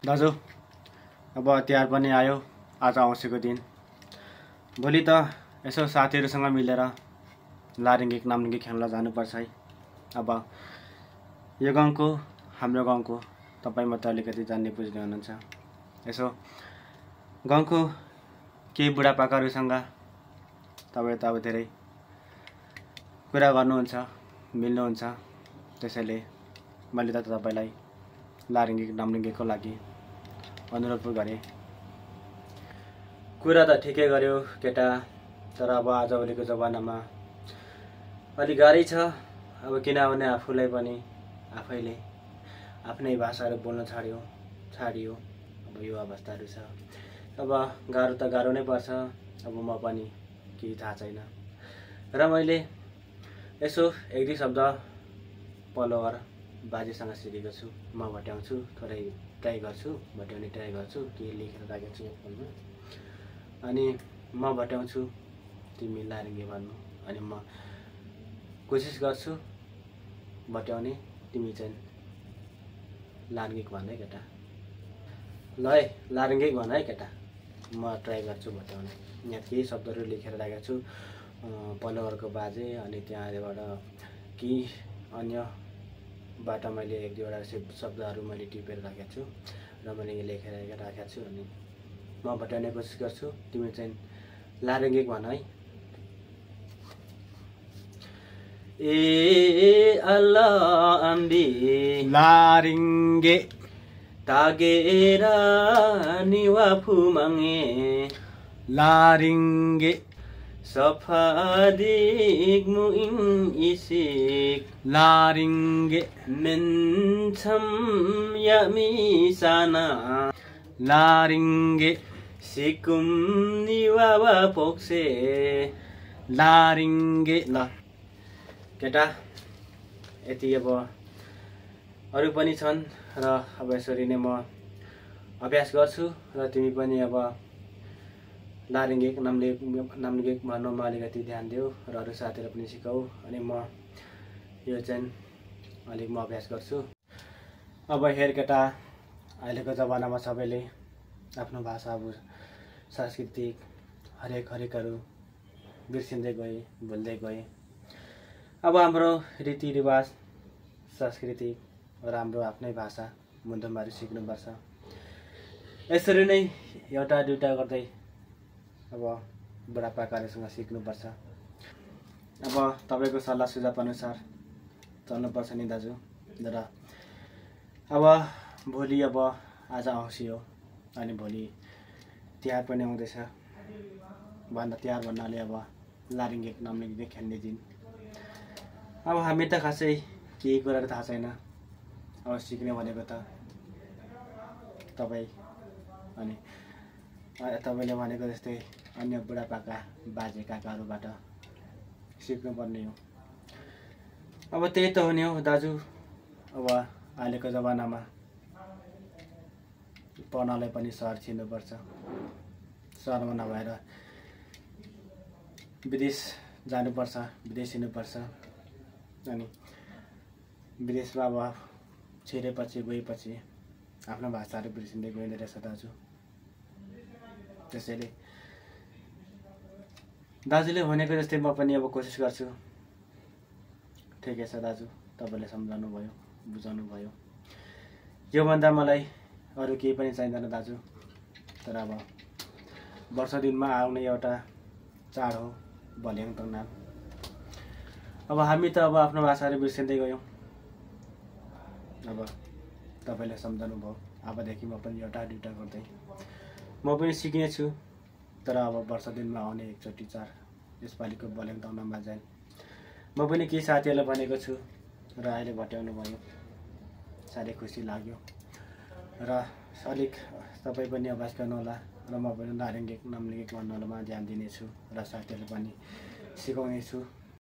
दाजु अब तिहार पनि आयो। आज औँसीको दिन। भोलि त यसो साथीहरूसँग मिलेर लारिङ्गिक नाम्लिङ्गिक खेल्न जानुपर्छ है। अब यो गाउँको हाम्रो गाउँको तपाईँ मात्र अलिकति जान्ने बुझ्ने हुनुहुन्छ। यसो गाउँको केही बुढापाकाहरूसँग तपाईँ त अब धेरै कुरा गर्नुहुन्छ, मिल्नुहुन्छ। त्यसैले मैले त तपाईँलाई लारिङ्गिक नाम्लिङ्गिकको लागि अनुरोध पो गरेँ। कुरा त ठिकै गर्यो केटा, तर अब आजभोलिको जमानामा अलिक गाह्रै छ। अब किनभने आफूलाई पनि आफैले आफ्नै भाषाहरू बोल्न छाडियो। अब यो अवस्थाहरू छ। अब गाह्रो त गाह्रो नै पर्छ। अब म पनि केही थाहा छैन र मैले यसो एक दुई शब्द पल्लो घर बाजेसँग सिकेको छु। म भट्याउँछु, थोरै ट्राई गर्छु, भट्याउने ट्राई गर्छु। के लेखेर राखेको छु फोनमा, अनि म भट्याउँछु, तिमी लारिङ्गे भन्नु, अनि म कोसिस गर्छु भट्याउने, तिमी चाहिँ लारिङ्गिक भन् है केटा। ल है लारिङ्गिक भन है केटा। म ट्राई गर्छु भट्याउने। यहाँ केही शब्दहरू लेखेर राखेको छु पल्लो घरको बाजे, अनि त्यहाँबाट केही अन्यबाट मैले एक दुईवटा शब्दहरू मैले टिपेर राखेको छु र मैले लेखेर राखेको छु। अनि म भट्याउने कोसिस गर्छु, तिमी चाहिँ लारिङ्गिक भन है। ए अल्लाह अम्बी लारिङ्गे तागेर निवा फुमाङे लारिङ्गे सफादिक मुइन इसिक लारिङ्गे मेन्छम यामी साना लारिङ्गे सिकुम निवावा पोक्से लारिङ्गे। ल केटा, यति। अब अरू पनि छन् र अब यसरी नै म अभ्यास गर्छु र तिमी पनि अब लारिङ्गिक नाम्लिङ्गिक भन्नुमा अलिकति ध्यान देऊ र अरू साथीहरू पनि सिकाऊ। अनि म यो चाहिँ अलिक म अभ्यास गर्छु। अब हेर केटा, अहिलेको जमानामा सबैले आफ्नो भाषा, अब सांस्कृतिक हरेकहरू बिर्सिँदै गए, भुल्दै गए। अब हाम्रो रीतिरिवाज, संस्कृति र हाम्रो आफ्नै भाषा मुद्दामाहरू सिक्नुपर्छ। यसरी नै एउटा दुईटा गर्दै अब बुढापाकाहरूसँग सिक्नुपर्छ। अब तपाईँको सल्लाह सुझाव अनुसार चल्नुपर्छ नि दाजु। र अब भोलि अब आज औँसी हो, अनि भोलि तिहार पनि आउँदैछ। तिहार भन्नाले अब लारिङ्गिक नाम्लिङ्गिक खेल्ने दिन। अब हामी त खासै केही कुराहरू थाहा छैन। अब सिक्ने भनेको त तपाईँ अनि तपाईँले भनेको जस्तै अन्य बुढापाका बाजे काकाहरूबाट सिक्नुपर्ने हो। अब त्यही त हो नि हो दाजु। अब अहिलेको जमानामा पढ्नलाई पनि सहर छिर्नुपर्छ। सहरमा नभएर विदेश जानुपर्छ, विदेश हिँड्नुपर्छ। अनि विदेशमा अब छिरेपछि गएपछि आफ्नो भाषाहरू बिर्सिँदै गइँदो रहेछ दाजु। त्यसैले दाजुले भनेको जस्तै म पनि अब कोसिस गर्छु। ठिकै छ दाजु, तपाईँले सम्झाउनु भयो, बुझाउनु भयो। योभन्दा मलाई अरू केही पनि चाहिँदैन दाजु। तर अब वर्ष दिनमा आउने एउटा चाड हो भल्याङतङ नाम। अब हामी त अब आफ्नो भाषाहरू बिर्सिँदै गयौँ। अब तपाईँले सम्झाउनु भयो। अबदेखि म पनि एउटा दुईटा गर्दै म पनि सिक्नेछु। तर अब वर्ष दिनमा आउने एकचोटि चाड यसपालिको भल्याङतङ नाममा जाए म पनि केही साथीहरूलाई भनेको छु र अहिले भट्याउनु भयो। साह्रै खुसी लाग्यो र अलिक तपाईँ पनि अभ्यास गर्नुहोला र म पनि लारिङ्गिक नाम्लिङ्गिक भन्नुमा ध्यान दिनेछु र साथीहरूलाई पनि सिकाउनेछु।